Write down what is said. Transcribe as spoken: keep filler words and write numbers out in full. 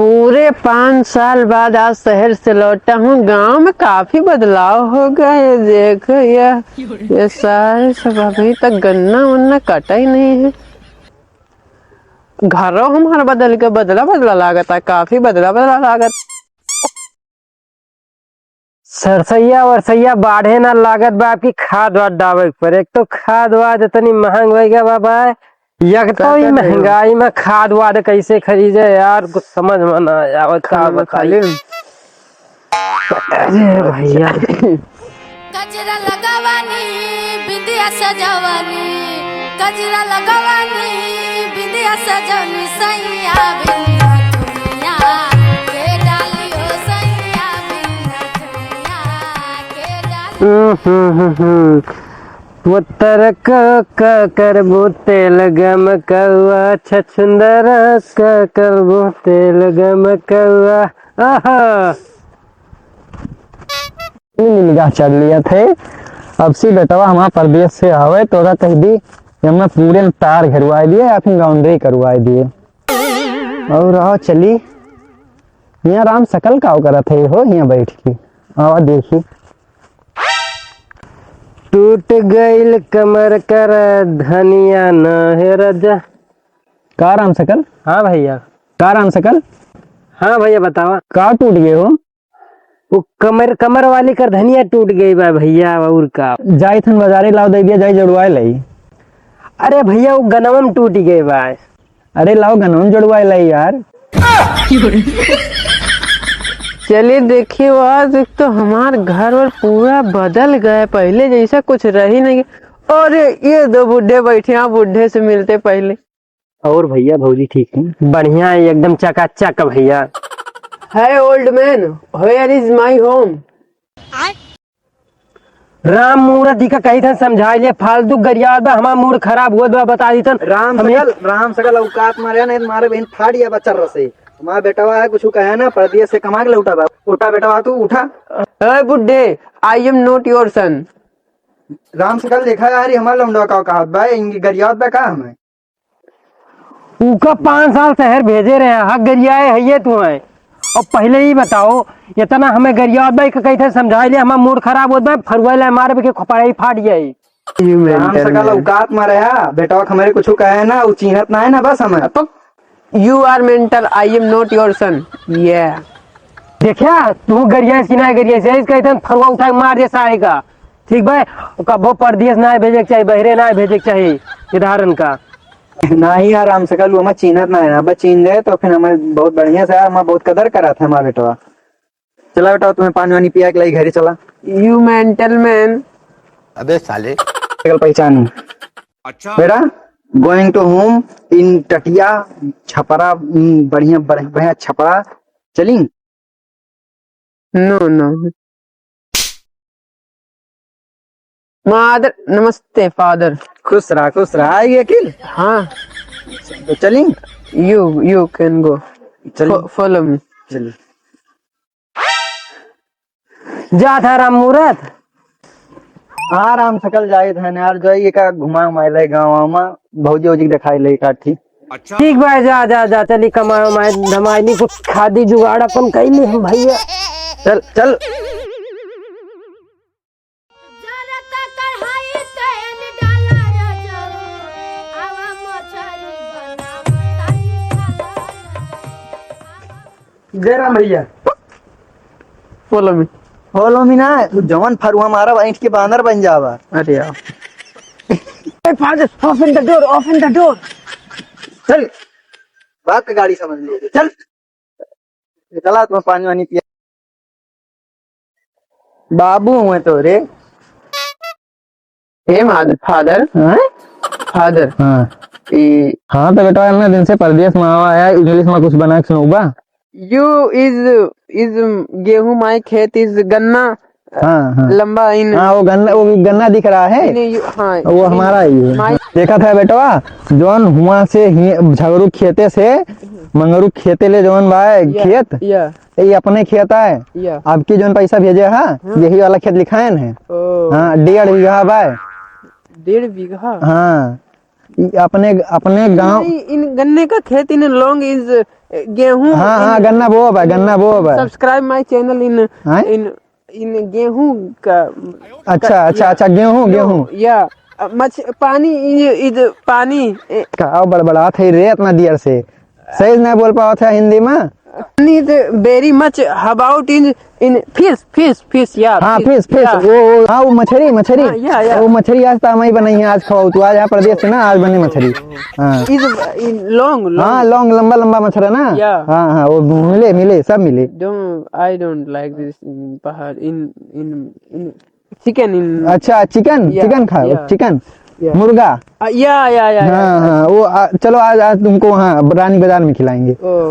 पूरे पाँच साल बाद आज शहर से लौटा हूँ। गांव में काफी बदलाव हो गया है। देख ये, ये सारे सब अभी तक गन्ना वन्ना कटा ही नहीं है। घरो हमार बदल के बदला बदला लागत है, काफी बदला बदला लागत। सरसैया वरसैया बाढ़े ना लागत बा, आपकी खाद वाद डावे के पड़े। एक तो खाद वाद इतनी महंग हो गया बा भाई, एक तो का ई कर रहे हो? महंगाई में खाद वाद कैसे खरीदे यार, कुछ समझ में ना आवत, का खाना बताई। खा ले। अरे भैया। गजरा लगावानी, बिंदिया सजावानी, गजरा लगावानी, बिंदिया सजावानी, सैया बिन नथुनिया के डाली हो, सैया बिन नथुनिया के डाली। हम्म, हम्म, हम्म, हम्म। पुत्तर क, क करबो तेल गम कौआ, छछुंदर क करबो तेल गम कौआ। आहा। नीली निगाह चढ़ लिया थे। अब से बेटवा हमारा परदेस से आवे, तो ओका कह दी कि हमें पूरे तार घेरवाए दिए या फिर बाउंड्री करवाए दिए। और आओ चली, यहाँ राम सकल का करत है हो, यहाँ बैठ के। आवा देखी। टूट गइल कमर कर धनिया न हे राजा। का राम सकल? हाँ भैया। का राम सकल? हाँ भैया, बतावा। का टूट गए हो? वो कमर, कमर वाली कर धनिया टूट गई बा भैया, और का? जाई थन बाजारे लाओ दे दिया, जाई जड़वाए लाई। अरे भैया, वो गनवा में टूट गई बा। अरे लाओ गनवा में जड़वाए लाई यार। चलिए देखिए, आज एक तो हमार घर वर पूरा बदल गया, पहले जैसा कुछ रही नहीं। अरे ये दो बूढ़े बैठे हैं, बूढ़े से मिलते पहले। और भैया भौजी ठीक हैं? बढ़िया है, एकदम चकाचक भैया। Hey old man, where is my home? राम मूरत जी का कही था समझाई ले, फालतू गरियात बा, हमार मूड खराब हुआ बा, बता दी तन। राम हमें सकल, राम सकल औकात मारे नहीं, तुम्हारे बहन फाड़ या बच्चा रसे। तुम्हारा बेटवा है, कुछ कहे ना, परदेस से कमा के लौटा बा। उठा बेटवा तू, उठा। ए बुड्ढे, I am not your son। राम सकल देखा यार, ये हमार लौंडा का औकात बा, इनकी गरियात बा का हमें? ऊका पाँच साल शहर भेजे रहे, हक गरियाए हइये तू है। और पहले ही बताओ, इतना हमें गरियात बा, इका कही थे समझाई ले, हमार मूड खराब होत बा, फरुआ ले मारे बे के खोपड़ाई फाट जाई। You राम mental सकल man। औकात मारे हा, बेटवा हमारे कुछ कहे ना, उ चीन्हत ना है ना, बस हमें। तो you are mental, I am not your son। Yeah। देखा, तू गरियाए कि ना गरियाए, से कही थे फरुआ उठा के मार दे सारे का। ठीक बा, कबो परदेस ना भेजे के चाही, बहरे ना भेजे के चाही, इधारन का। नाही यार, राम सकल, वो हमें चीन्हत ना है। अब चीन्ह जाए तो फिर हमें बहुत बढ़िया से, हमें बहुत कदर करा था हमारा बेटवा। चला बेटा, तुम्हें पानी वानी पिया के लाई, घरे चला। You mental man। अबे साले। सकल पहचान। अच्छा। बेटा, going to home in टटिया, छपरा, in बढ़िया, बढ़िया, बढ़िया छपरा। चली? No, no। मादर, नमस्ते father। खुश रहा, खुश रहा। आई अकिल? हाँ। तो चली? You, you can go। चली। Fo-, follow me। चली। जात है राम मूरत। हाँ, राम सकल जाइत है यार, जाइए का घुमा उमा ले गाँव में, भौजी वौजी के दिखाई ले काठी। अच्छा। ठीक बा, जा, जा, जा, चली कमाए उमाए धमाए ली, कुछ खादी जुगाड़ अपन कई ली हम भैया। चल, चल। जरत कढ़ाई तेल डाला राजा, आवा मछरी बनावा तानी खाला। जय राम भैया। Follow me। Follow me ना, तू जवन फरुआ मारा, ऐंठ के बानर बन जावा। अरे यार। ए, father, open the door, open the door। चल, बात का गाड़ी समझ लो। चल। चला, तुम्हें पानी वानी पिया। बाबू हुए तो रे। हे माद-, father। हैं? Father। हाँ। ई हाँ, तो बेटा, इतना दिन से परदेस में आवा है, English में कुछ बना के सुनाऊबा? You is, is गेहूं, my खेत is गन्ना। हाँ, हाँ। लंबा इन हाँ, वो गन्ना, वो गन्ना दिख रहा है। नहीं, you, हाँ, वो नहीं, हमारा ही है। My देखा था बेटवा, जौन हुआ से ही झगड़ू खेते से, मंगरू खेते ले जौन बा या, खेत, या। ये अपने खेत आए। या। आपकी जौन पैसा भेजे है, हाँ। यही वाला खेत लिखायन है। ओ। हाँ, डेढ़ बीघा बा। डेढ़ बीघा? हाँ। ई अपने, अपने गाँव। नहीं, इन गन्ने का खेत, इन लौंग is, अ, गेहूं, हाँ, हाँ, इन गन्ना बोअब है, गन्ना बोअब है। Subscribe my channel in, हाँ? In, in गेहूं का, अच्छा, का, अच्छा, या, अच्छा, गेहूं, यो, गेहूं। या, अ, मछ-, पानी, इ-, इद, पानी, ए। का बड़बड़ात है रे इतना देर से? सही से नहीं बोल पावत है हिंदी में। Need very much about in, in fish, fish, fish, या, हाँ, fish, fish, fish, या। वो, वो, हाँ, वो मछरी, मछरी। हाँ, या, या। वो मछरी आज तो हम ही बनाई है, आज खाओ तू, आज यहाँ प्रदेश से ना, आज बने मछरी। हाँ। Is in long, long। हाँ, लौंग, लंबा, लंबा मछरा ना। या। हाँ, हाँ, वो मिले, मिले, सब मिले। Don't, I don't like this in पहाड़, in, in, in chicken in। अच्छा, chicken, या, chicken खाओ, या। Chicken, या। मुर्गा। आ, या, या, या, या, हाँ, या। हाँ, वो, आ, चलो आज, आज तुमको वहाँ रानी बाजार में खिलाएंगे। ओ।